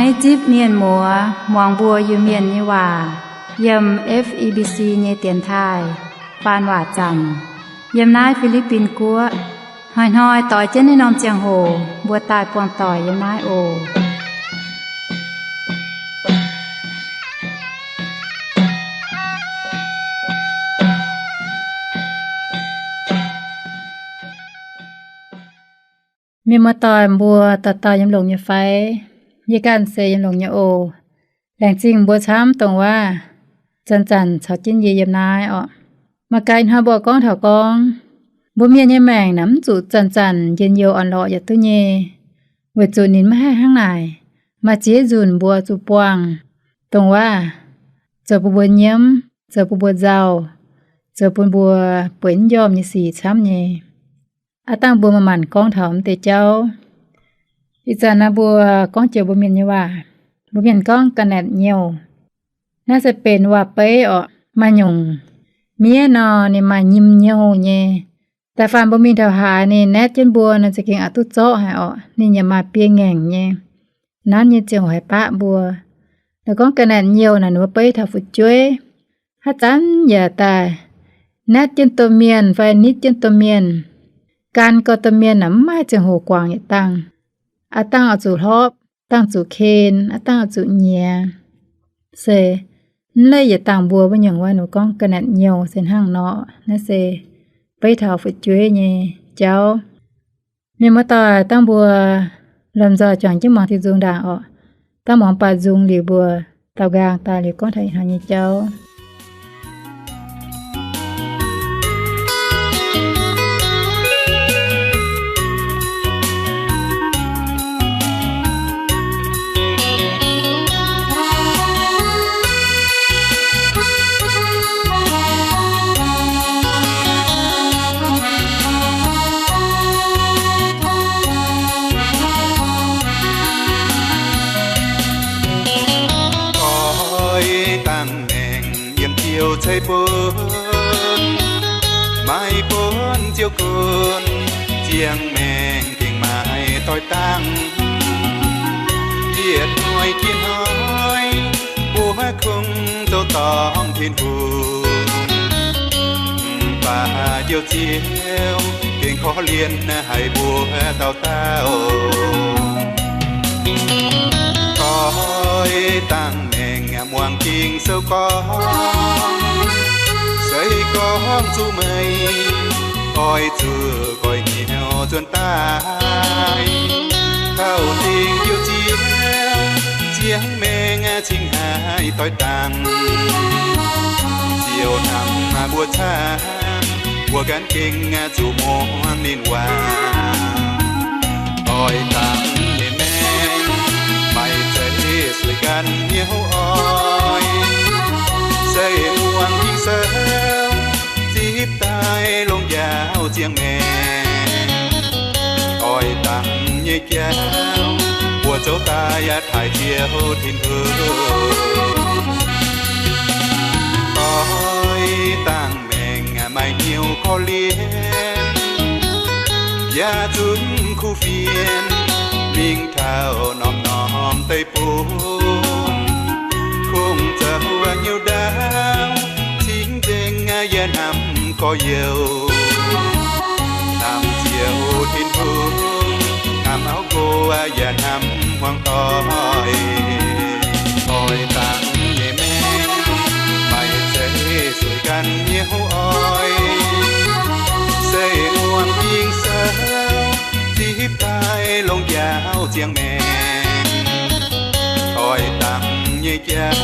Naaiv zipv mienh muoz muangx mbuo Iu-Mienh nyei waac yiem F E B C nyei dienx taaih faan waac zanc yiem naaiv Fi^li^bin Guoqv. Hnoi-hnoi doix jienv naaiv norm ziangh hoc mbuo daaih buangh doic yiem naaiv oc. Mienh muoz-doic mbuo dauh dauh yiem longx nyei fai? Yie ganh se yiem longx nyei oc. Laengz zingh mbuo camv dongh waac zanc-zanc caux jienv yie yiem naaiv orqc. Maaih gaax ih hnoi mbuo gorngv taux gorngv mbuo mienh nyei maengc naaic mv zuqc zanc-zanc njien-youh orn-lorqc yaac duqv nyei, weic zuqc ninh maiv haih hnangv naaic. Maaih ziex nzunc mbuo zuqc buangh, dongh waac zoux bun mbuo nyiemv, zoux bun mbuo nzauh, zoux bun mbuo bueix mv njormh nyei sic camv nyei. Aav dangh mbuo manc-manc gorngv taux mv deix jauv. Ih zanc naaiv mbuo gorngv joux mbuo mienh nyei waac, mbuo mienh gorngv ga'naetc nyouh. Naaiv se benx waac-beiv orqc. Maaih nyungc miev nor, ninh maaih nyim nyouh nyei. Da'faanh mbuo mingh taux haaix ninh naetv jienv mbuo nor, za'gengh aqc duqv zorqv haic orqc. Ninh yaac maaih biei ngaengc nyei. Nanv nyei ziangh hoc haih baqv mbuo. Ninh gorngv ga'naetc nyouh naaic, ninh mbuo beiv taux fu'jueiv. Haaix zanc yaac daaih naetv jienv domh mienh fai nitv jienv domh mienh. Gan gorx domh mienh naaic mv maaih ziangh hoc guangc yietc dangh. Aav dangh oix zuqc hlorpv, dangh zuqc ken, aav dangh oix zuqc nyiex. Se mv leiz yietc dangh mbuo wuov nyungc wuov, ninh gorngv ga'naetc nyouh se hnangv nor. Naaiv se beiv taux fu'jueiv nyei jauv. Mienh muoz-doic, dangh mbuo lomh nzoih juangc jienv muangx diuh nzung ndaangc orqc. Dangh muangx baac nzung liuz mbuo daaux nqaang daaih liuz gorngv taux ih hnoi nyei jauv. Oix dangh maengc yiem Ziouv ceix bun, maiv bun Ziouv gunv, ziangh maengc gengh maiv doix dangh. Yietc hnoi jiex hnoi, mbuo kungx zoux dorngc Tin-Hungh. Mv baac Njoux Ziouv gengh korv-lienh haic mbuo dauh dauh. Oix dangh maengc muangx Ging-Sou gorngv, se gorngv zuqc meih oix zuqc goiv hnyouv nzuonx daaih, taux dingc Njoux Ziouv ziangh maengc cingx haih doix dangh. Ziouv hnamv mbuo camv, mbuo gan gengh zuqc muangx ninh waac. Oix dangh nyei maengc maaih zeiv sueih ganh hnyouv oix, se muangx Ging-Sou zipv daaih longc njaaux ziangh maengc. Oix dangh nyei jauv mbuo zoux daaih taaih Ziouv Tin-Hungh. Oix dangh maengc maaih hnyouv korv-lienh, yaac zunc kuv fienx mingh taux norm-norm deic-bung. Kungx zoux hnyouv ndaauv cingx nzengc yaac hnamv gorx-youz, hnamv Ziouv Tin-Hungh, hnamv auv nqox yaac hnamv hmuangx doic. Oix dangh nyei maengc maaih zeiv sueih ganh hnyouv oix, se muangx Ging-Sou zipv daaih longc njaaux ziangh maengc. Oix dangh nyei jauv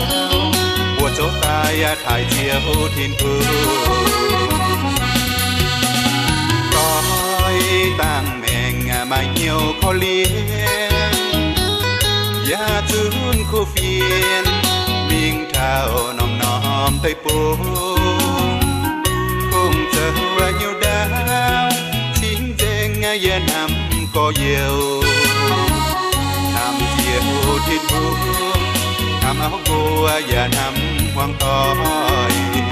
mbuo zoux daaih taaih Ziouv Tin-Hungh. Oix dangh maengc maaih hnyouv korv-lienh, yaac zunc kuv fienx mingh taux norm-norm deic-bung. Kungx zoux hnyouv ndaauv cingx nzengc yaac hnamv gorx-youz, hnamv Ziouv Tin-Hungh, hnamv auv nqox yaac hnamv hmuangx doic.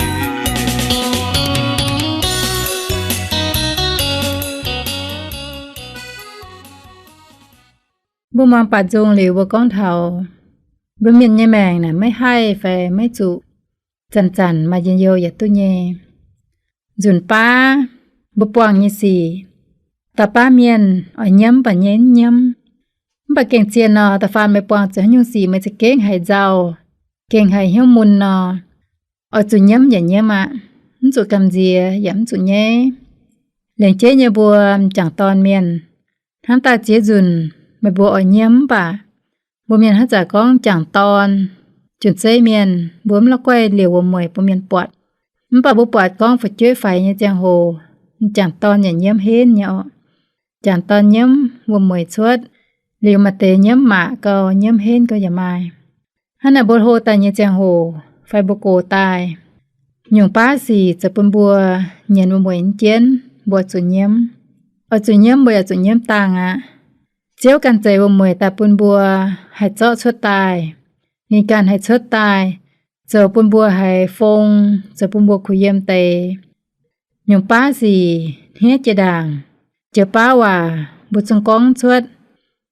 Mbuo muangx baac nzung liuz mbuo gorngv taux Mbuo mienh nyei maengc naaic maiv haih fai maiv zuqc zanc-zanc maaih njien-youh yaac duqv nyei. Nzunc baav mbuo buangh nyei sic, dauh baav mienh oix nyiemv mv baac nyei mv nyiemv. Mv baac gengh zien nor, da'faanh meih buangh zuqc haaix nyungc sic meih za'gengh haiz nzauh, gengh haiz hnyouv mun nor, oix zuqc nyiemv yaac nyiemv aqv. Mv zuqc gamh nziex yaac mv zuqc nyaiv. Laengz jeiv nyei mbuo m'jangc dorn mienh, hnamv daaih ziex nzunc meih mbuo oix nyiemv mv baac mbuo mienh haaix zanc gorngv m'jangc dorn, jun-zeiv mienh mbuo mv la'guaih liouc wuom-mueic bun mienh buatc. Mv baac mbuo buatc gorngv fu'jueiv faix nyei ziangh hoc, m'jangc dorn yaac nyiemv henv nyei orqc. M'jangc dorn nyiemv wuom-mueic cuotv, liuz maaih deix nyiemv maac gau, nyiemv henv gau yaac maaih. Hnangv naaic mbuo hlo daaih nyei ziangh hoc fai mbuo gox daaih, nyungc baav sic zoux bun mbuo nyienz wuom-mueic jienv, mbuo zuqc nyiemv. Oix zuqc nyiemv, mbuo yaac zuqc nyiemv dangh aqv. Ziouv ganh zeix wuom-mueic daaih bun mbuo haih zorqv cuotv daaih. Ninh ganh haih cuotv daaih, zoux bun mbuo haiz fong, zoux bun mbuo kuh yiem deix. Nyungc baav sic hniev jiex ndaangc, joux baav waac mbuo zungv gorngv cuotv.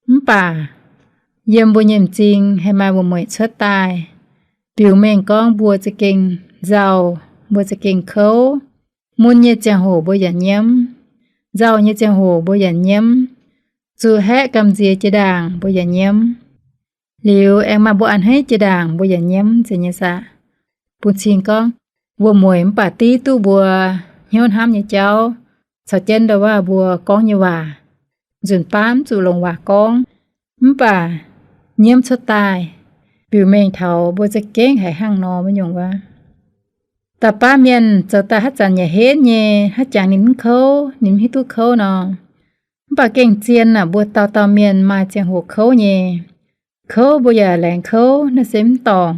Mv baac yiem mbuo nyei m'zing haih maaih wuom-mueic cuotv daaih, biux mengh gorngv mbuo za'gengh nzauh, mbuo za'gengh kouv. Mun nyei ziangh hoc mbuo yaac nyiemv, nzauh nyei ziangh hoc mbuo yaac nyiemv, zuqc haeqv gamh nziex jiex ndaangc mbuo yaac nyiemv. Liuz aengx maaih mbuo a'hneiv jiex ndaangc mbuo yaac nyiemv nzengc nyei saah? Bun cing gorngv, wuom-mueic mv baac div duqv mbuo hnyouv hnamv nyei jauv, caux jienv ndau waac mbuo gorngv nyei waac. Nzunc baav mv zuqc longc waac gorngv, mv baac nyiemv cuotv daaih, biux mengh taux mbuo za'gengh haiz hnangv nor wuov nyungc wuov. Da'baav mienh zoux daaih haaix zanc yaac henv nyei, haaix jangx ninh mv kouv, ninh mv hiuv duqv kouv nor. Mv baac gengh zien aac, mbuo dauh dauh mienh maaih ziangh hoc kouv nyei. Kouv mbuo yaac laengz kouv, naaiv se mv dorngc.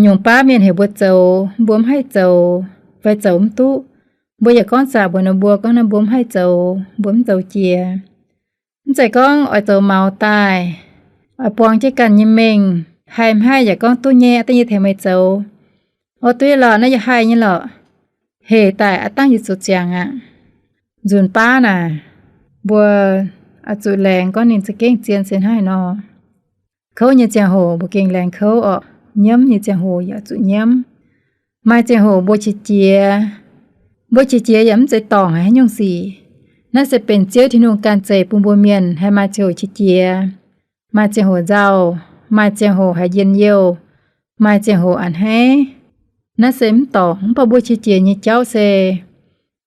Nyungc baav mienh heuc mbuo zoux, mbuo mv haih zoux, fai zoux mv duqv, mbuo yaac gorngv zaqc mbuox ninh mbuo gorngv naaiv mbuo mv haih zoux, mbuo mv zoux jiex. Mv zeiz gorngv oix zoux maux daaih, oix buang jienv ganh nyei mengh, haih mv haih yaac gorngv duqv nyei, aa, da'nyeic tengx meih zoux. O, duqv nyei lorqc, naaiv yaac haih nyei lorqc. Hec daaih aa dangh yie zuqc ziangx aqv. Nzunc baav naaic, mbuo oix zuqc laengz gorngv ninh za'gengh zien se hnangv haaix nor. Kouv nyei ziangh hoc mbuo gengh laengz kouv orqc. Nyiemv nyei ziangh hoc yaac zuqc nyiemv. Maaih ziangh hoc mbuo qiex jiez. Mbuo qiex jiez yaac mv zeiz dorngc haaix nyungc sic. Naaiv se benx Ziouv Tin-Hungh ganh zeix bun mbuo mienh haih maaih ziangh hoc qiex jiez, maaih ziangh hoc nzauh, maaih ziangh hoc haiz njien-youh, maaih ziangh hoc a'hneiv. Naaiv se mv dorngc, mv baac mbuo qiex jiez nyei jauv se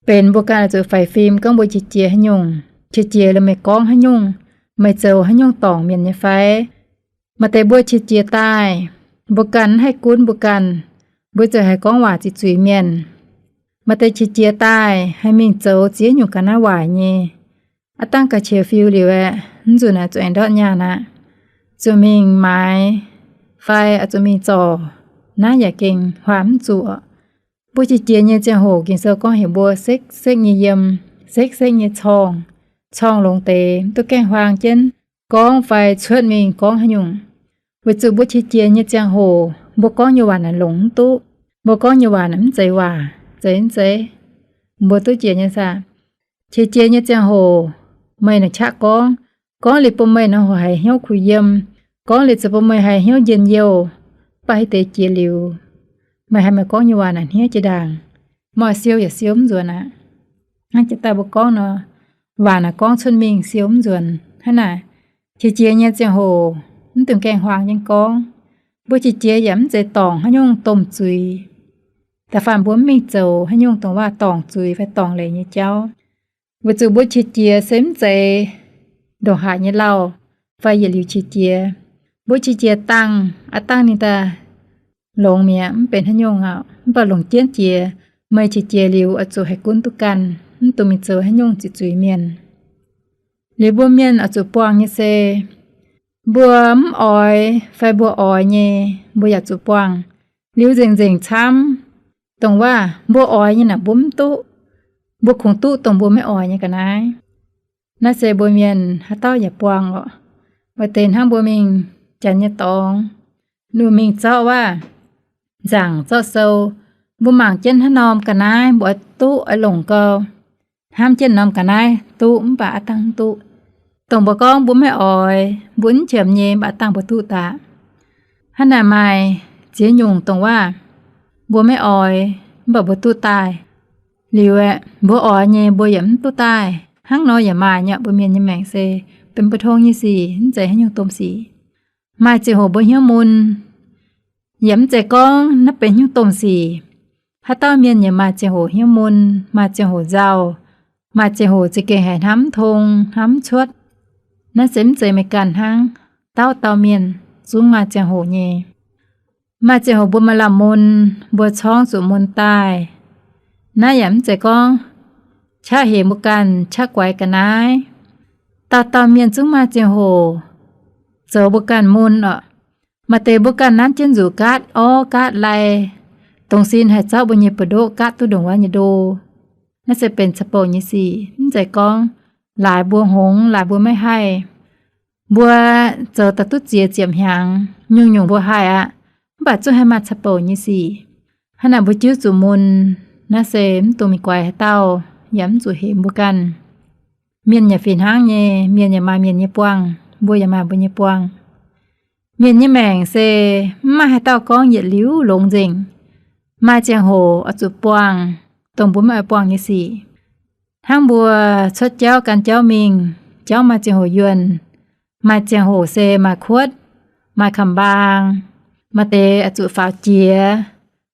benx mbuo ganh oix zuqc faix fim gorngv mbuo qiex jiez haaix nyungc, qiex jiez liuz meih gorngv haaix nyungc, meih zoux haaix nyungc dorngc mienh nyei fai? Maaih deix mbuo qiex jiez daaih, mbuo ganh mv haih gunv mbuo ganh, mbuo ziouc haih gorngv waac zuiz-zuiz mienh. Maaih deix qiex jiez daaih haih mingh zoux ziex nyungc ga'naaiv waaic nyei. Aa dangh ga'qiex fiu liuz aeqv, mv nzunc naaic zuqc aengx ndortv nyaanh aqv. Zuqc mingh maaiz fai oix zuqc mingh zorc, naaiv yaac gengh huaam mv zuqc. Mbuo qiex jiez nyei ziangh hoc Ging-Sou gorngv heuc mbuo sekv-sekv nyei yiem, sekv-sekv nyei corngh, corngh longx deix, mv duqv gaengh huaang jienv gorngv fai cuotv mingh gorngv haaix nyungc. Weic zuqc mbuo qiex jiez nyei ziangh hoc mbuo gorngv nyei waac naaic longc mv duqv. Mbuo gorngv nyei waac naaic mv zeiz waac, zeiz mv zeiz? Mbuo duqv jiex nyei saah? Qiex jiez nyei ziangh hoc, meih naaic qaqv gorngv, gorngv liuz bun meih naaic hoc haiz hnyouv kuh yiem, gorngv liuz zoux bun meih haiz hnyouv njien-youh. Mv baac haaix deix jiex liuz, meih haiz meih gorngv nyei waac naaic hniev jiex ndaangc, meih siou yaac siou mv nzuonx aqv. Hnangv jiex daaih mbuo gorngv nor, waac naaic gorngv cuotv mingh siou mv nzuonx. Hnangv naaic, qiex jiez nyei ziangh hoc mv dungx gaengh huaang jienv gorngv. Mbuo qiex jiez yaac mv zeiz dorngc haaix nyungc domh zuiz. Da'faanh mbuo mv mingh zoux haaix nyungc dongh waac dorngc zuiz fai dorngc leiz nyei jauv. Weic zuqc mbuo qiex jiez se mv zeiz ndongc haaix nyei lauh fai yietc liuz qiex jiez. Mbuo qiex jiez dangh, aa dangh ninh daaih longx mi'aqv, mv benx haaix nyungc aqv. Mv baac longc jienv jiex, meih qiex jiez liuz oix zuqc haih gunv duqv ganh, mv dungx mingh zoux haaix nyungc zuiz-zuiz mienh. Liuz mbuo mienh oix zuqc buangh nyei se, mbuo mv oix fai mbuo oix nyei, mbuo yaac zuqc buangh. Liuz nzengc-nzengc camv, dongh waac mbuo oix nyei naaic mbuo mv duqv. Mbuo kungx duqv dongh mbuo maiv oix nyei ga'naaiv. Naaiv se mbuo mienh haaix dauh yaac buangh orqc. Maaih deix hnangv mbuo mingh janx nyei dorngx, mingh zorqv waac, nzaangc zorqv sou, mbuo mangc jienv hnangv norm ga'naaiv mbuo oix duqv oix longc gau. Hnamv jienv norm ga'naaiv duqv mv baac aa dangh mv duqv. Dongh mbuo gorngv mbuo maiv oix, mbuo mv qiemx nyei, mv baac aa dangh mbuo duqv daaih. Hnangv naaic maaih ziex nyungc dongh waac mbuo maiv oix, mv baac mbuo duqv daaih. Liuz aeqv, mbuo oix nyei mbuo yaac mv duqv daaih. Hnangv nor yaac maaih nyei, mbuo mienh nyei maengc se benx mbu'tong nyei sic, mv zeiz haaix nyungc domh sic. Maaih ziangh hoc mbuo hnyouv mun, yaac mv zeiz gorngv naaiv benx hnyouv domh sic. Haaix dauh mienh yaac maaih ziangh hoc hnyouv mun, maaih ziangh hoc nzauh, maaih ziangh hoc za'gengh haiz hnamv mv tong, hnamv mv cuotv. Naaiv se mv zeiz meih ganh hnangv. Dauh dauh mienh zungv maaih ziangh hoc nyei. Maaih ziangh hoc mbuo maaih lamh mun, mbuo corngv zuqc mun daaih. Naaiv yaac mv zeiz gorngv qaqv hemx mbuo ganh, qaqv guaix ga'naaiv. Dauh dauh mienh zungv maaih ziangh hoc zoux mbuo ganh mun orqc. Maaih deix mbuo ganh nanv jienv nzuqc gaatv orv gaatv lai, dongh sin haih zorqv mbuo nyei buoz-ndoqv gaatv duqv ndongc wuov nyei ndo. Naaiv se benx caqv-bouc nyei sic, mv zeiz gorngv laaix mbuo hngongx, laaix mbuo maiv haih. Mbuo zoux daaih duqv ziex ziepc hnyangx, nyungc-nyungc mbuo haih aqv, mv baac zungv haih maaih caqv-bouc nyei sic. Hnangv naaic mbuo jiuv zuqc mun, naaiv se mv dungx mingh guaix haaix dauh, yaac mv zuqc hemx mbuo ganh. Mienh yaac fih hnangv nyei, mienh yaac maaih mienh nyei buangh, mbuo yaac maaih mbuo nyei buangh. Mienh nyei maengc se mv maaih haaix dauh gorngv yietc liuz longx nzengc. Maaih ziangh hoc oix zuqc buangh dongh mbuo maiv oix buangh nyei sic. Hnangv mbuo cuotv jauv gan jauv mingh, jauv maaih ziangh hoc yuonh, maaih ziangh hoc se maaih kuotv, maaih ka'mbaang, maaih deix oix zuqc faaux jiex,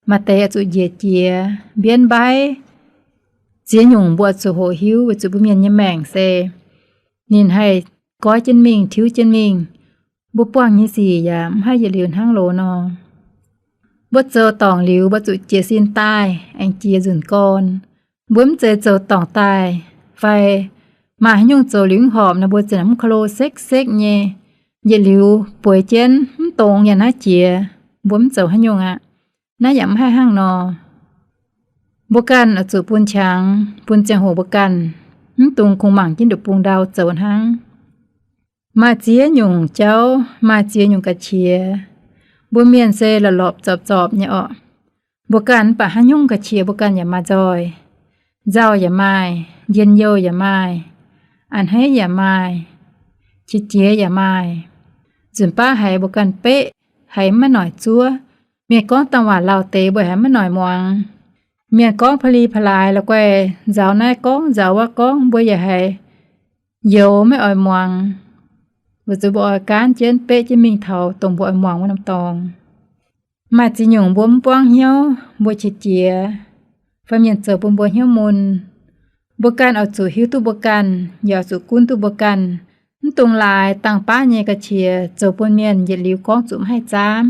maaih deix oix zuqc njiec jiex, mbienv mbaiv. Ziex nyungc mbuo oix zuqc hoqc hiuv weic zuqc mbuo mienh nyei maengc se ninh haih goiv jienv mingh, tiuv jienv mingh. Mbuo buangh nyei sic yaac mv haih yietc liuz hnangv loz nor. Mbuo zoux dorngc liuz mbuo zuqc jiez sin daaih aengx jiex nzunc gorn. Mbuo mv zeiz zoux dorngc daaih fai maaih haaix nyungc zoux liuz mv horpc nor mbuo ziouc mv ko lo sekv-sekv nyei, yietc liuz bueix jienv mv dongz yaac naaiv jiex. Mbuo mv zoux haaix nyungc aqv. Naaiv yaac mv haih hnangv nor. Mbuo ganh oix zuqc bun qangx, bun ziangh hoc mbuo ganh, mv dungx kungx mangc jienv nduqc bung ndau zoux hnangv. Maaih ziex nyungc jauv, maaih ziex nyungc ga'qiex. Mbuo mienh se lorpc lorpc zorpc zorpc nyei orqc. Mbuo ganh mv baac haaix nyungc ga'qiex mbuo ganh yaac maaih nzoih. Nzauh yaac maaih, njien-youh yaac maaih, a'hneiv yaac maaih, qiex jiez yaac maaih. Nzunc baav haiz mbuo ganh beqv, haiz maiv noic zuov. Mienh gorngv dangh waac lauh deix mbuo haiz maiv noic muangx. Mienh gorngv pa'li pa'laaix la'guaih nzaaux naaiv gorngv nzaaux wuov gorngv mbuo yaac haiz youx maiv oix muangx. Weic zuqc mbuo oix gaanv jienv beqv jienv mingh taux dongh mbuo oix muangx wuov norm dorngx. Maaih ziex nyungc mbuo mv buangv hnyouv, mbuo qiex jiez, fai mienh zoux bun mbuo hnyouv mun. Mbuo ganh oix zuqc hiuv duqv mbuo ganh, yaac oix zuqc gunv duqv mbuo ganh. Mv dungx laaix dangh baav nyei ga'qiex zoux bun mienh yietc liuz gorngv zuqc mv haih zaamv,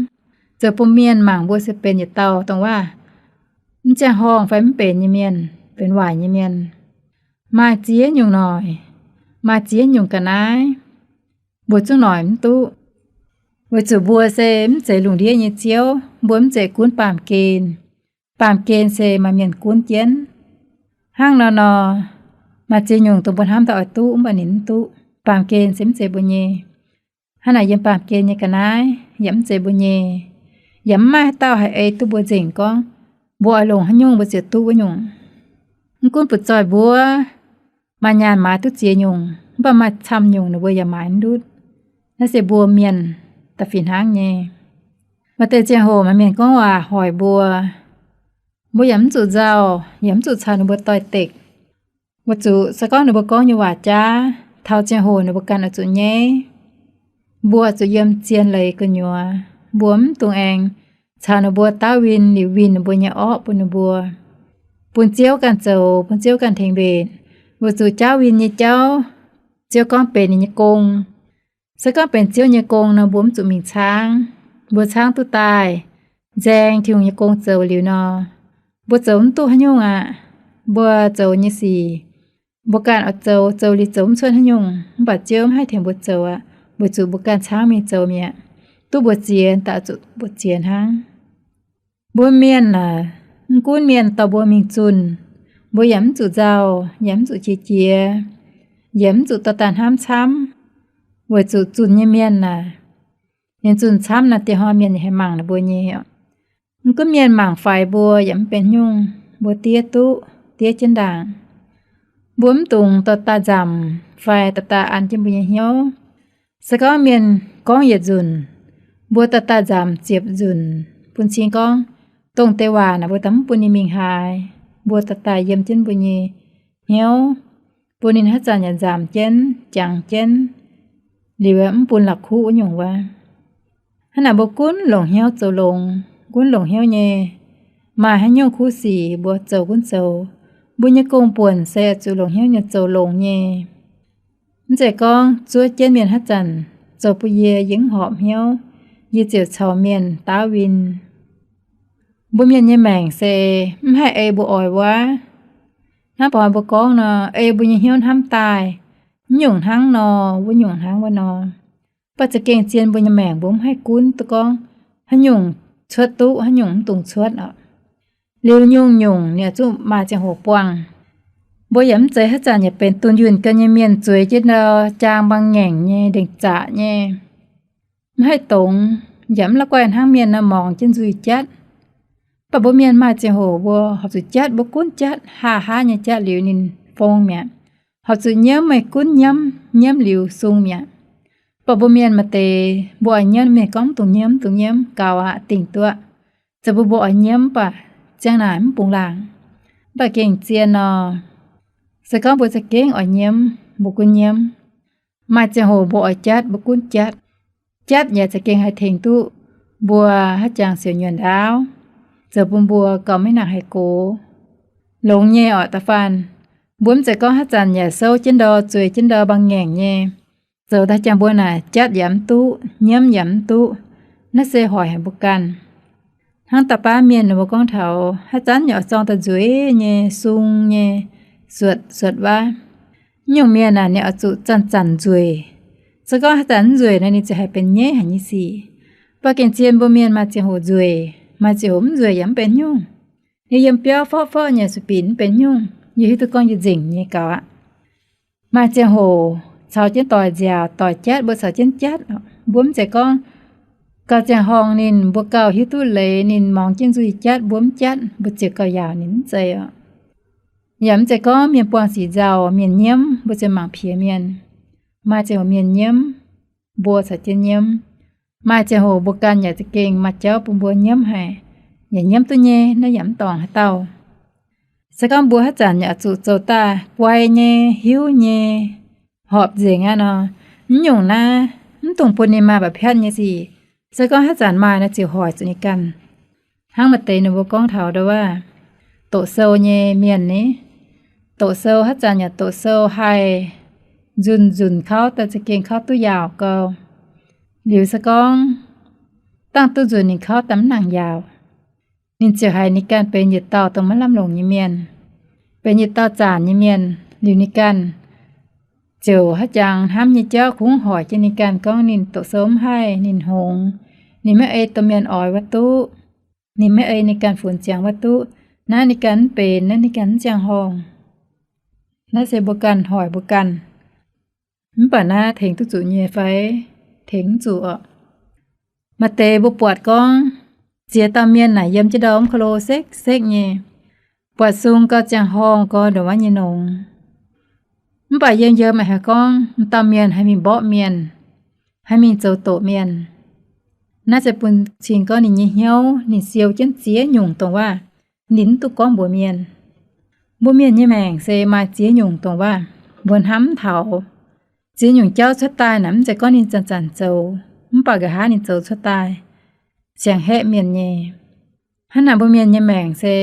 zoux bun mienh mangc mbuo se benx yietc dauh dongh waac mv ziangh horngh fai mv benx nyei mienh, benx waaic nyei mienh. Maaih ziex nyungc noic, maaih ziex nyungc ga'naaiv, mbuo zungv noic mv duqv. Weic zuqc mbuo se mv zeiz lungh ndiev nyei ziouv, mbuo mv zeiz gunv baamh gen. Baamh gen se maaih mienh gunv jienv. Hnangv nor nor, maaih ziex nyungc dongh mbuo hnamv daaih oix duqv mv baac ninh mv duqv. Baamh gen se mv zeiz mbuo nyei. Hnangv naaic yiem baamh gen nyei ga'naaiv yaac mv zeiz mbuo nyei. Yaac mv maaih haaix dauh haih ei duqv mbuo nzengc gorngv mbuo oix longc haaix nyungc mbuo ziouc duqv wuov nyungc. Mv gunv butv-zoih mbuo maaih nyaanh maaiz duqv ziex nyungc, mv baac maaih camv nyungc ninh mbuo yaac maaiz mv ndutv. Naaiv se mbuo mienh da'fih hnangv nyei. Maaih deix ziangh hoc maaih mienh gorngv waac hoic mbuo, mbuo yaac mv zuqc nzauh, yaac mv zuqc caux ninh mbuo doix-dekc. Weic zuqc se gorngv ninh mbuo gorngv nyei waac jaav, taux ziangh hoc ninh mbuo ganh oix zuqc nyaiv. Mbuo oix zuqc yiem zien leiz gu'nyuoz. Mbuo mv dungx aengx caux ninh mbuo daauv win liuz winh ninh mbuo nyei orqv bun ninh mbuo. Bun Ziouv ganh zoux, bun Ziouv ganh tengx mbenc. Weic zuqc jaauv win nyei jauv, Ziouv gorngv benx ninh nyei gong. Se gorngv benx Ziouv nyei gong nor, mbuo mv zuqc mingh caangv. Mbuo caangv duqv daaih, nzaeng Tin-Hungh nyei gong zoux liuz nor, mbuo zoux mv duqv haaix nyungc aqv. Mbuo zoux nyei sic, mbuo ganh oix zoux, zoux liuz zoux mv cuotv haaix nyungc, mv baac Ziouv mv haih tengx mbuo zoux aqv, weic zuqc mbuo ganh caangv mingh zoux mi'aqv. Duqv mbuox ziex daaih zuqc mbuox ziex hnangv. Mbuo mienh aac, mv gunv mienh dorh mbuo mingh zunh, mbuo yaac mv zuqc nzauh, yaac mv zuqc qiex jiez, yaac mv zuqc dorh daaih hnamv camv, weic zuqc zunh nyei mienh aac, ninh zunh camv naaiv dieh hnoi mienh yaac haih mangc ninh mbuo nyei. Mv gunv mienh mangc faix mbuo yaac mv benx nyungc, mbuo diev duqv, diev jienv ndaangc. Mbuo mv dungx dorh daaih nzamc fai dorh daaih an jienv mbuo nyei hnyouv. Se gorngv mienh gorngv yietc nzunc, Mbuo daaih daaih nzaamc ziepc nzunc bun cing gorngv, dongh deix waac naaic mbuo daaih mv bun ninh mingh haaix. Mbuo daaih daaih yiem jienv mbuo nyei hnyouv, bun ninh haaix zanc yaac nzaamc jienv, jangx jienv, liuz mv bun la'kuqv wuov nyungc wuov. Hnangv naaic mbuo gunv longc hnyouv zoux longx, gunv longc hnyouv nyei, maaih haaix nyungc kuv sic mbuo zoux gunv zoux, mbuo nyei gong-buonc se oix zuqc longc hnyouv nyei zoux longx nyei. Mv zeiz gorngv zuov jienv mienh haaix zanc zoux bun yie yie mv horpc hnyouv, yie ziouc caux mienh daauv win. Mbuo mienh nyei maengc se mv haih ei mbuo oix wuov. Hnangv baac mbuo gorngv nor, ei mbuo nyei hnyouv hnamv daaih, mv nyungc hnangv nor, wuov nyungc hnangv wuov nor. Mv baac za'gengh zien mbuo nyei maengc mbuo mv haih gunv duqv gorngv haaix nyungc cuotv duqv, haaix nyungc mv dungx cuotv oc. Liuz nyungc-nyungc ninh oix zuqc maaih ziangh hoc buangh. Mbuo yaac mv zeiz haaix zanc yaac benx dunh yunh ganh nyei mienh zueiz jienv ndau jaang mbaang ngaengc nyei, ndengc zaqc nyei. Mv haih dongz, yaac mv la'guaih hnangv mienh nor morngx jienv nzuih jatv. Mv baac mbuo mienh maaih ziangh hoc mbuo horpc zuqc jatv, mbuo gunv jatv, haa haa nyei jatv liuz ninh fong mi'aqv. Horpc zuqc nyiemv meih gunv nyiemv, nyiemv liuz sung mi'aqv. Mv baac mbuo mienh maaih deix mbuo oix nyiemv, mienh gorngv mv dungx nyiemv, mv dungx nyiemv, gaux aqv, dingc duqv. Zoux bun mbuo oix nyiemv mv baac ziang naaic mv bungx laangc. Mv baac gengh zien nor, se gorngv mbuo za'gengh oix nyiemv, mbuo gunv nyiemv. Maaih ziangh hoc mbuo oix jatv, mbuo gunv jatv. Jatv yaac za'gengh haih tengx duqv mbuo haaix jangx siouc nyuonh ndaauv, zoux bun mbuo gauh maiv nangc haih gox. Longx nyei oc da'faanh. Mbuo mv zeiz gorngv haaix zanc yaac souv jienv ndau, zueiz jienv ndau mbaang ngaengc nyei, zoux daaih jangx mbuo naaic jatv yaac mv duqv, nyiemv yaac mv duqv. Naaiv se hoic haic mbuo ganh. Hnangv da'baav mienh mbuo gorngv taux haaix zanc yaac oix zorng daaih nzueic nyei, sung nyei, suotc suotc waav. Mv nyungc mienh naaic ninh oix zuqc zanc-zanc nzueic. Se gorngv haaix zanc mv nzueic nor, ninh ziouc haih benx nyeiv haic nyei sic. Mv baac gengh zien mbuo mienh maaih ziangh hoc nzueic, maaih ziangh hoc mv nzueic yaac mv benx nyungc. Yie yiem biauv forv-forv nyei sueih binc mv benx nyungc, yie hiuv duqv gorngv yie nzengc nyei gaux aqv. Maaih ziangh hoc caux jienv doic nziaauc, doic jatv, mbuo caux jienv jatv. Mbuo mv zeiz gorngv gauh ziangh horngh ninh, mbuo gauh hiuv duqv leiz ninh morngx jienv nzuih jatv, mbuo mv jatv, mbuo ziouc gauh yaauc ninh, mv zeiz oc. Yaac mv zeiz gorngv mienh buangh sic nzauh, mienh nyiemv, mbuo ziouc mangc piex mienh. Maaih ziangh hoc mienh nyiemv, mbuo caux jienv nyiemv. Maaih ziangh hoc mbuo ganh yaac za'gengh maaih jauv bun mbuo nyiemv haic, yaac nyiemv duqv nyei, naaiv yaac mv dorngc haaix dauh. Se gorngv mbuo haaix zanc yaac zuqc zoux daaih guai nyei, hiuv nyei, horpc nzengc aqv nor, mv nyungc naaiv mv dungx bun ninh maaih mba'piatv nyei sic. Se gorngv haaix zanc maaih naaiv ziouc hoic zuqc ninh ganh. Hnangv maaih deix ninh mbuo gorngv taux ndau wuov, doqc sou nyei mienh ni, doqc sou haaix zanc yaac doqc sou haih nzunc nzunc kauv daaih za'gengh kauv duqv yaauc gau. Liuz se gorngv dangh duqv nzunc ninh kauv daaih mv nangc yaauc, ninh ziouc haiz ninh ganh benx yietc dauh dongh maiv lamh longc nyei mienh, benx yietc dauh zaanc nyei mienh. Liuz ninh ganh ziouc haaix jangx hnamv nyei jauv kungx hoic jienv ninh ganh gorngv ninh doqc sou mv haih, ninh hngongx, ninh maiv ei domh mienh oix wuov duqv, ninh maiv ei ninh ganh funx ziangx wuov duqv. Naaiv ninh ganh mv benx, naaiv ninh ganh mv ziangh horngh. Naaiv se mbuo ganh hoic mbuo ganh. Mv baac naaiv tengx duqv zuqc nyei fai? Tengx mv zuqc oc. Maaih deix mbuo buatc gorngv ziex dauh mienh naaic yiem jienv ndau mv ko lo sekv sekv nyei, buatc sung gauh ziangh horngh, gauh ndongc wuov nyei nongx. Mv baac yiem yiem haiz gorngv m'dauh mienh haih mingh mborqv mienh, haih mingh zoux doqc mienh. Naaiv se bun cing gorngv ninh nyei hnyouv ninh siou jienv ziex nyungc dongh waac, ninh mv duqv gorngv mbuox mienh. Mbuo mienh nyei maengc se maaih ziex nyungc dongh waac mbuo hnamv mv taux. Ziex nyungc jauv cuotv daaih naaic mv zeiz gorngv ninh zanc-zanc zoux, mv baac nqa'haav ninh zoux cuotv daaih siang-haeqv mienh nyei. Hnangv naaic mbuo mienh nyei maengc se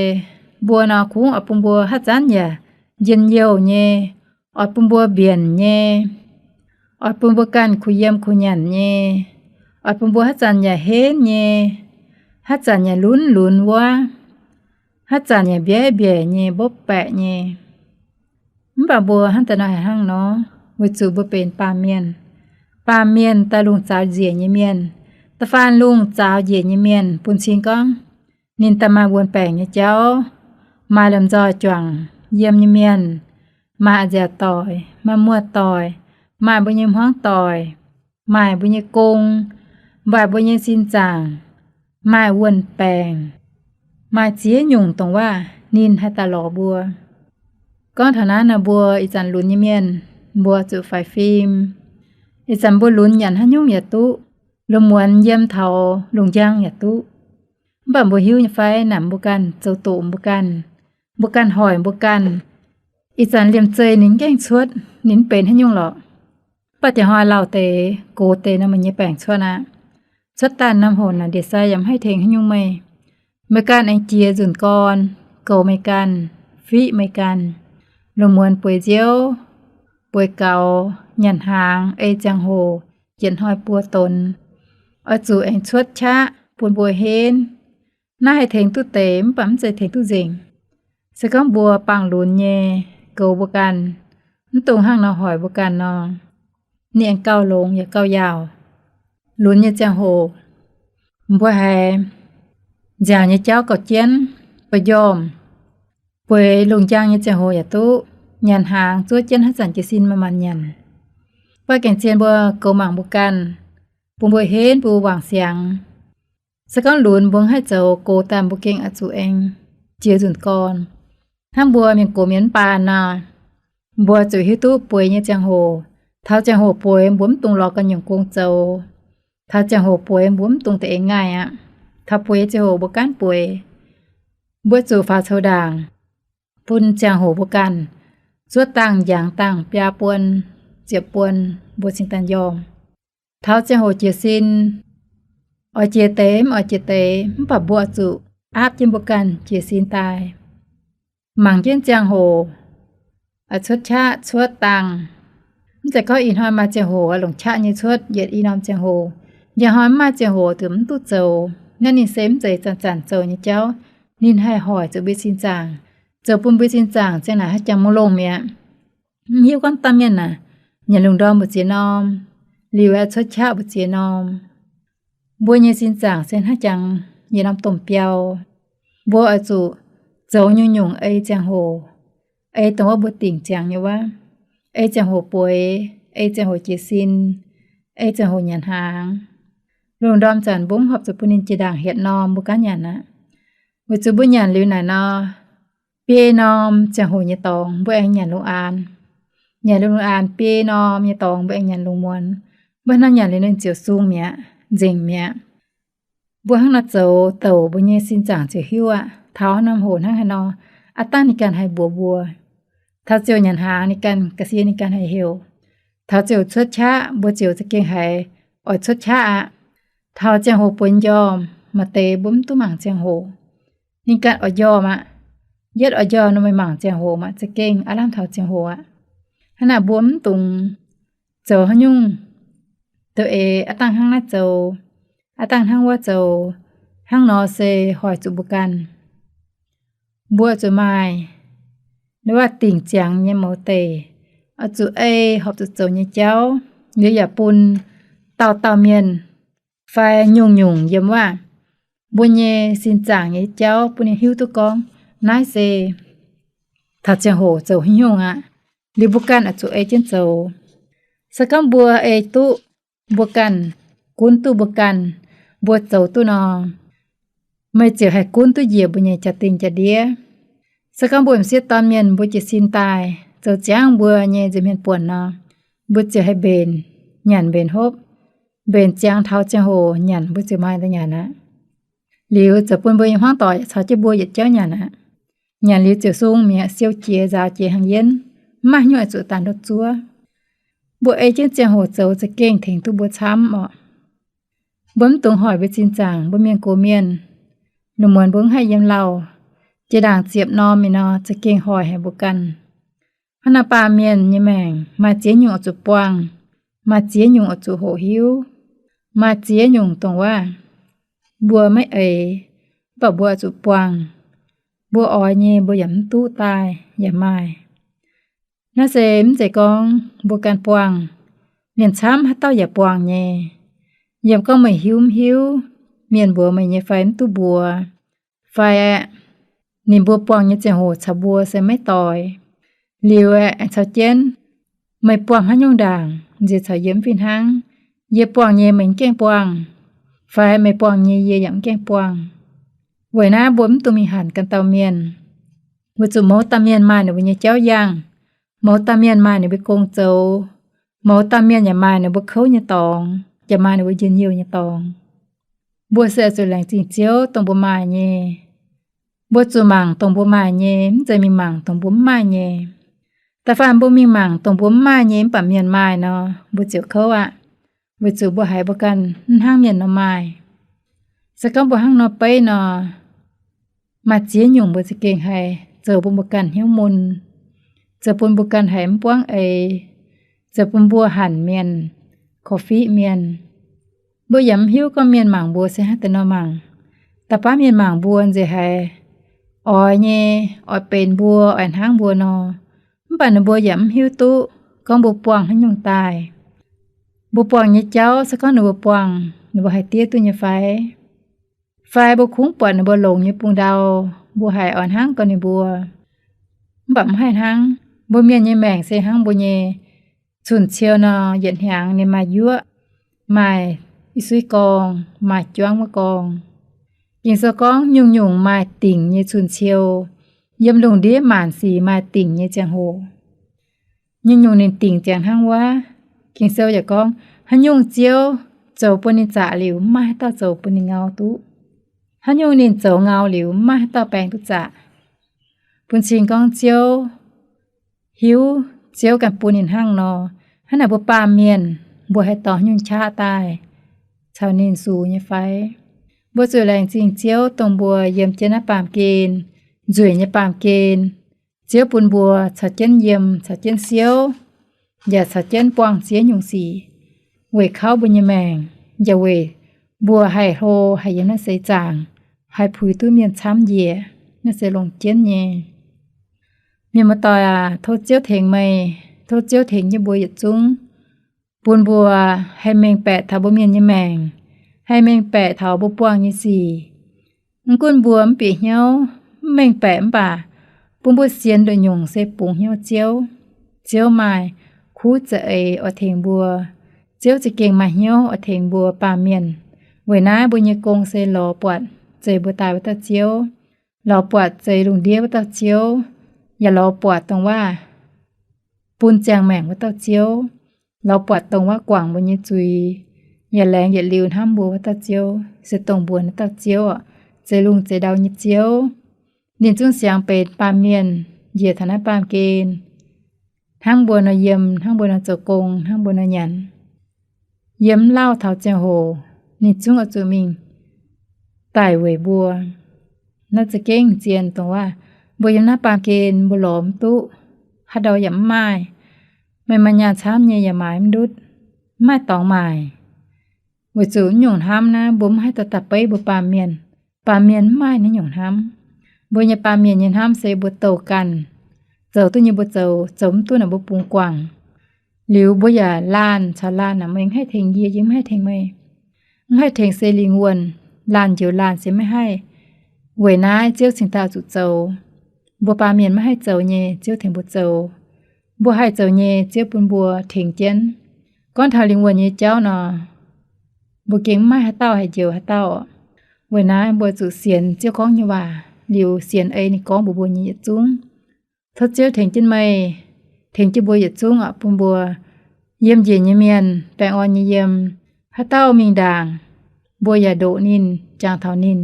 mbuo nor kungx oix bun mbuo haaix zanc yaac njien-youh nyei, oix bun mbuo mbienc nyei, oix bun mbuo ganh kuh yiem kuh nyanc nyei, oix bun mbuo haaix zanc yaac henv nyei, haaix zanc yaac lunx lunx wuov, haaix zanc yaac mbiaeqv mbiaeqc nyei, mbopv baeqc nyei. Mv baac mbuo hnangv daaih nor haiz hnangv nor, weic zuqc mbuo benx baamh mienh. Baamh mienh daaih lungh zaux njiec nyei mienh. Da'faanh lungh zaux njiec nyei mienh bun cing gorngv ninh daaih maaih wuon baengc nyei jauv, maaih lomh nzoih juangc yiem nyei mienh, maaih a'nziaauc doic, maaih muoz-doic, maaih mbuo nyei hmuangv doic, maaih mbuo nyei gong, maaih mbuo nyei sin zaangc, maaih wuon baengc, maaih ziex nyungc dongh waac ninh haih daaih lorz mbuo. Gorngv taux naaiv nor, mbuo ih zanc lunx nyei mienh, mbuo zuqc faix fim. Ih zanc mbuo lunx nyanc haaix nyungc yaac duqv. Lungh muonz yiem taux lungh njang yaac duqv. Mv baac mbuo hiuv nyei fai, naaic mbuo ganh zoux doqc mbuo ganh, mbuo ganh hoic mbuo ganh. Ih zanc liemh zeih ninh mv gaengh cuotv, ninh mv benx haaix nyungc lorqc. Mv baac diex hnoi lauh deix, gox deix nor meih nyei baengc cuotv aqv. Cuotv daaih norm hoc naaic ndie-sai yaac mv haih tengx haaix nyungc meih. Meih ganh aengx jiex nzunc gorn, goux meih ganh, fiqv meih ganh. Lungh muonz bueix nziouv, bueix gaux, nyanc hnaangx, ei ziangh hoc, yietc hnoi buo donx, oix zuqc aengx cuotv qaqv bun mbuo henv. Naaiv haih tengx duqv deix mv baac mv zeiz tengx duqv nzengc. Se gorngv mbuo bangc lunx nyei, goux mbuo ganh, mv dungx hnangv nor hoic mbuo ganh nor, ninh aengx gauh longx yaac gauh yaauc. Lunx nyei ziangh hoc, mbuo haiz nziaauc nyei jauv gauh jienv, bueix njormh, bueix lungh njang nyei ziangh hoc yaac duqv. Nyanc hnaangx zuov jienv haaix zanc jiez sin maaih maanc nyanc. Mv baac gengh zien mbuo goux mangc mbuo ganh, bun mbuo henv, bun mbuo wangc siangx. Se gorngv lunx mbuo mv haih zoux, gox daaih mbuo gengh oix zuqc aengx jiex nzunc gorn. Hnangv mbuo mienh gox mienh mv baan nor, mbuo zuqc hiuv duqv bueix nyei ziangh hoc. Taux ziangh hoc bueix mbuo mv dungx lorz ganh nyungc gong zoux. Taux ziangh hoc bueix mbuo mv dungx da'eix ngaih aqv. Taux bueix ziangh hoc mbuo gaanv bueix, mbuo zuqc faaux coux ndaangc bun ziangh hoc mbuo ganh zuov dangh, njangx dangh, biaa buon, ziepc buon, mbuo cingx daaih njormh. Taux ziangh hoc jiez sin, oix jiex deix mv oix jiex deix, mv baac mbuo oix zuqc aapv jienv mbuo ganh jiez sin daaih. Mangc jienv ziangh hoc, oix cuotv qaqv cuotv dangh. Mv zeiz gorngv ih hnoi maaih ziangh hoc oix longc qaqv nyei cuotv yietc i norm ziangh hoc, njang hnoi mv maaih ziangh hoc ziouc mv duqv zoux. Naaiv ninh se mv zeiz zanc-zanc zoux nyei jauv. Ninh haih hoic zuqc mbuo sin zaangc, zoux bun mbuo sin zaangc ziang naaic haih jangx mv longh mi'aqv. Mv hiuv gorngv dauh mienh naaic, nyanc lungh ndorm mbu'ziex norm, liuz aeqv, cuotv qaqv mbu'ziex norm, mbuo nyei sin zaangc se hnangv jangx yietc norm domh biauv. Mbuo oix zuqc zoux nyungc-nyungc ei ziangh hoc, ei dongh wuov mbuo dingc ziangx nyei wuov, ei ziangh hoc bueix, ei ziangh hoc jiez sin, ei ziangh hoc nyanc hnaangx. Lungh ndorm zanc mbuo mv horpc zuqc bun ninh jiex ndaangc hietc norm mbuo gaanv nyanc aqv. Weic zuqc mbuo nyanc liuz naaic nor, biei norm ziangh hoc nyei dorngx mbuo aengx nyanc lungh aanx. Nyanc liuz lungh aanx, biei norm nyei dorngx mbuo aengx nyanc lungh muonz. Mbuo hnangv nyanc liuz ninh ziouc sung mi'aqv, nzengc mi'aqv. Mbuo hnangv nor zoux douc mbuo nyei sin zaangc ziouc hiuv aqv. Taux norm hoc hnangv haaix nor, aav dangh ninh ganh haih mbuox mbuo. Taux ziouc nyanc hnaangx ninh ganh ga'sie ninh ganh haih heuc. Taux ziouc cuotv qaqv mbuo ziouc za'gengh haiz oix cuotv qaqv aqv. Taux ziangh hoc bueix njormh, maaih deix mbuo mv duqv mangc ziangh hoc, ninh ganh oix njormh aqv. Yietv oix njormh nor meih mangc ziangh hoc maah, za'gengh aav lamh taux ziangh hoc aqv. Hnangv naaic mbuo mv dungx zoux haaix nyungc, douz-eix aav dangh hnangv naaiv zoux, aav dangh hnangv wuov zoux, hnangv nor se hoic zuqc mbuo ganh. Mbuo zuqc maaih wuov dingc ziangx nyei mouz deic, oix zuqc ei horpc zuqc zoux nyei jauv, liuz yaac bun dauh dauh mienh fai nyungc-nyungc yiem wuov mbuo nyei sin zaangc nyei jauv bun ninh hiuv duqv gorngv naaiv se taux ziangh hoc zoux haaix nyungc aqv. Liuz mbuo ganh oix zuqc ei jienv zoux. Se gorngv mbuo ei duqv, mbuo ganh gunv duqv mbuo ganh, mbuo zoux duqv nor, meih ziouc haih gunv duqv njiec mbuo nyei jaa-dingh jaa-ndiev. Se gorngv mbuo m'sieqv dorn mienh mbuo jiez sin daaih zoux ziangv mbuo nyei nza'hmien buonc nor, mbuo ziouc haih mbenc nyanc mbenc hopv, mbenc ziangx taux ziangh hoc nyanc mbuo ziouc maaih daaih nyanc aqv. Liuz zoux bun mbuo nyei hmuangv doic caux jienv mbuo yietc jauv nyanc aqv. Nyanc liuz ziouc sung mi'aqv, siou jiex nzaaux jiex hnangv jienv, mv maaih haaix nyungc oix zuqc daan ndortv zuov. Mbuo ei jienv ziangh hoc zoux za'gengh tengx duqv mbuo camv orqc. Mbuo mv dungx hoic mbuo sin zaangc, mbuo mienh gox mienh, lungh muonz mbuo mv haih yiem lauh, jiex ndaangc ziepc norm mingh nor za'gengh hoic haic mbuo ganh. Hnangv naaiv baamh mienh nyei maengc maaih ziex nyungc oix zuqc buangh, maaih ziex nyungc oix zuqc hoqc hiuv, maaih ziex nyungc dongh wuov mbuo maiv eix, mv baac mbuo oix zuqc buangh. Mbuo oix nyei mbuo yaac mv duqv daaih yaac maaih. Naaiv se mv zeiz gorngv mbuo ganh buangh, mienh camv haaix dauh yaac buangh nyei. Yiem gorngv meih hiuv mv hiuv, mienh mbuox meih nyei fai mv duqv mbuox, fai aeqv, ninh mbuo buangh nyei ziangh hoc caux mbuo se maiv doix. Liuz aeqv, aengx caux jienv, meih buangh haaix nyungc ndaangc nziex caux yie mv fih hnangv. Yie buangh nyei meih mv gaengh buangh, fai meih buangh nyei yie yaac mv gaengh buangh. Weic naaiv mbuo mv dungx mingh hanc ganh dauh mienh. Weic zuqc mouz dauh mienh maaih ninh mbuo nyei jauv yangh, mouz dauh mienh maaih ninh mbuo gong zoux, mouz dauh mienh yaac maaih ninh mbuo kouv nyei dorngx. jaax maaih ninh mbuo njien-youh nyei dorngx. Mbuo se oix zuqc laengz zingh Ziouv dongh mbuo maaih nyei. Mbuo zuqc mangc dongh mbuo maaih nyei, mv zeiz mingh mangc dongh mbuo mv maaih nyei. Da'faanh mbuo mingh mangc dongh mbuo mv maaih nyei mv baac mienh maaih nor, mbuo ziouc kouv aqv, weic zuqc mbuo haiz mbuo ganh mv hnangv mienh nor maaih. Se gorngv mbuo hnangv nor beiv nor, maaih ziex nyungc mbuo za'gengh haih zoux bun mbuo ganh hnyouv mun, zoux bun mbuo ganh haiz mv buangv eix, zoux bun mbuo hanc mienh, korv-fiqv mienh. Mbuo yaac mv hiuv gorngv mienh mangc mbuo se hnangv deix nor mangc. Da'faanh mienh mangc mbuo nzengc haiz oix nyei, oix benx mbuo, oix hnangv mbuo nor, mv baac ninh mbuo yaac mv hiuv duqv gorngv mbuo buangh haaix nyungc daaih. Mbuo buangh nyei jauv, se gorngv ninh mbuo buangh, ninh mbuo haih diev duqv nyei fai? Fai mbuo kungx buatc ninh mbuo longx nyei bung ndau, mbuo haiz oix hnangv gau ninh mbuo. Mv baac mv haih hnangv. Mbuo mienh nyei maengc se hnangv mbuo nyei cun-ciou nor, yietc hnyangx ninh maaih yuoqv, maaih i suiv gorngv, maaih juangv wuov gorngv. Ging-Sou gorngv nyungc-nyungc maaih dingc nyei cun-ciou, yiem lungh ndiev maanc sic maaih dingc nyei ziangh hoc. Nyungc-nyungc ninh dingc ziangx hnangv wuov. Ging-Sou yaac gorngv, haaix nyungc Ziouv zoux bun ninh zaqc liuz, mv maaih haaix dauh zoux bun ninh ngau duqv. Haaix nyungc ninh zoux ngau liuz, mv maaih haaix dauh baeng duqv zaqc. Bun cing gorngv Ziouv hiuv, Ziouv ganh bun ninh hnangv nor, hnangv naaic mbuo baamh mienh, mbuo haih dorh haaix nyungc qaqv daaih caux ninh sux nyei fai? Mbuo zuqc laengz zingh Ziouv dongh mbuo yiem jienv naaiv baamh gen, nzueic nyei baamh gen, Ziouv bun mbuo caux jienv yiem, caux jienv siouv, yaac caux jienv buangh ziex nyungc sic, weic kauv mbuo nyei maengc, yaac weic mbuo haih hlo, haih yiem naaiv seix zaangc, haih puix duqv mienh camv njiec. Naaiv se longc jienv nyei. Mienh muoz-doic aac, tov Ziouv tengx meih, tov Ziouv tengx jienv mbuo yietc zungv, bun mbuo haih mengh baeqc taux mbuo mienh nyei maengc, haih mengh baeqc taux mbuo buangh nyei sic. Mv gunv mbuo mv bieqc hnyouv, mv mengh baeqc mv baac bun mbuo sienx nduqc nyungc se bungx hnyouv Ziouv. Ziouv maaih kuv za'eix oix tengx mbuo. Ziouv za'gengh maaih hnyouv oix tengx mbuo baamh mienh. Weic naaiv mbuo nyei gong se lorz buatc zeix mbuo daaih wuov dauh Ziouv, lorz buatc zeix lungh ndiev wuov dauh Ziouv, yaac lorz buatc dongh waac bun ziangh maengc wuov dauh Ziouv, lorz buatc dongh waac guangc mbuo nyei zuiz, yaac laengz yietc liuz hnamv mbuo wuov dauh Ziouv, se dongh mbuox naaiv dauh Ziouv oc, zeix lungh zeix ndau nyei Ziouv. Ninh zungv siangx benx baamh mienh njiec taux naaiv baamh gen, hnangv mbuo nor yiem, hnangv mbuo nor zoux gong, hnangv mbuo nor nyanc. Yiem mv lauh taux ziangh hoc ninh zungv oix zuqc mingh daic weic mbuo. Naaiv za'gengh zien dongh waac, mbuo yiem naaiv baamh gen mbuo lorz mv duqv, haaix ndau yaac mv maaih. Meih maaih nyaanh camv nyei yaac maaiz mv ndutv, mv maaih dorngx maaic. Weic zuqc naaiv nyungc hnamv naaiv mbuo mv haih dorh daaih beiv mbuo baamh mienh. Baamh mienh mv maaih naaiv nyungc hnamv. Mbuo nyei baamh mienh nyei hnamv se mbuo douh ganh, zoux duqv nyei mbuo zoux, zoux mv duqv naaic mbuo bungx guangc. Liuz mbuo yaac laanh caux laanh aac, meih mv haih tengx yie, yie mv haih tengx meih. Mv haih tengx se lingh wuonh, laanh njoux laanh se maiv haih. Weic naaiv Ziouv cingx daaih zuqc zoux. Mbuo baamh mienh maiv haih zoux nyei, Ziouv tengx mbuo zoux. Mbuo haih zoux nyei, Ziouv bun mbuo tengx jienv. Gorngv taux lingh wuonh nyei jauv nor, mbuo gengh mv maaih haaix dauh haih njoux haaix dauh. Weic naaiv mbuo zuqc sienx Ziouv gorngv nyei waac liuz sienx ei ninh gorngv mbuox mbuo nyei yietc zungv. Tov Ziouv tengx jienv meih, tengx jienv mbuo yietc zungv oc, bun mbuo yiem njiec nyei mienh baengh orn nyei yiem. Haaix dauh mingh ndaangc, mbuo yaac ndoqc ninh, jangx taux ninh.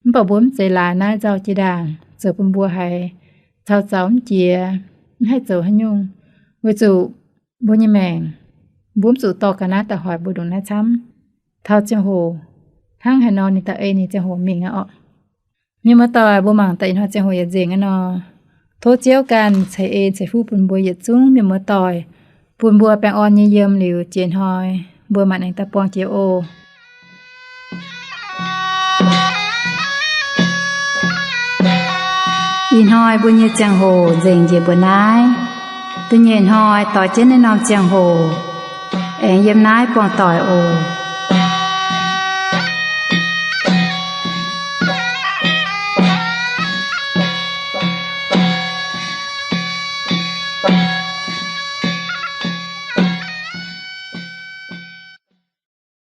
Mv baac mbuo mv zeiz laaix naaiv nzauh jiex ndaangc, zoux bun mbuo haiz caux zaux mv jiex, mv haih zoux haaix nyungc. Weic zuqc mbuo nyei maengc, mbuo mv zuqc dorh ga'naaiv daaih hoic mbuo ndongc naaiv camv. Taux ziangh hoc hnangv haaix nor ninh daaih ei ninh ziangh hoc mingh aqv orqc. Mienh muoz-doic, mbuo mangc daaih ih hnoi ziangh hoc yaac nzengc aqv nor. Tov Ziouv ganh ceix en ceix fuqv bun mbuo yietc zungv mienh muoz-doic, bun mbuo baengh orn nyei yiem liuz jiex hnoi mbuo mangc aengx daaih buangh jiex oc. Ih hnoi mbuo nyei ziangh hoc nzengc njiec mbuo naaiv. Da'nyeic hnoi doix jienv naaiv norm ziangh hoc aengx yiem naaiv buangh doic oc.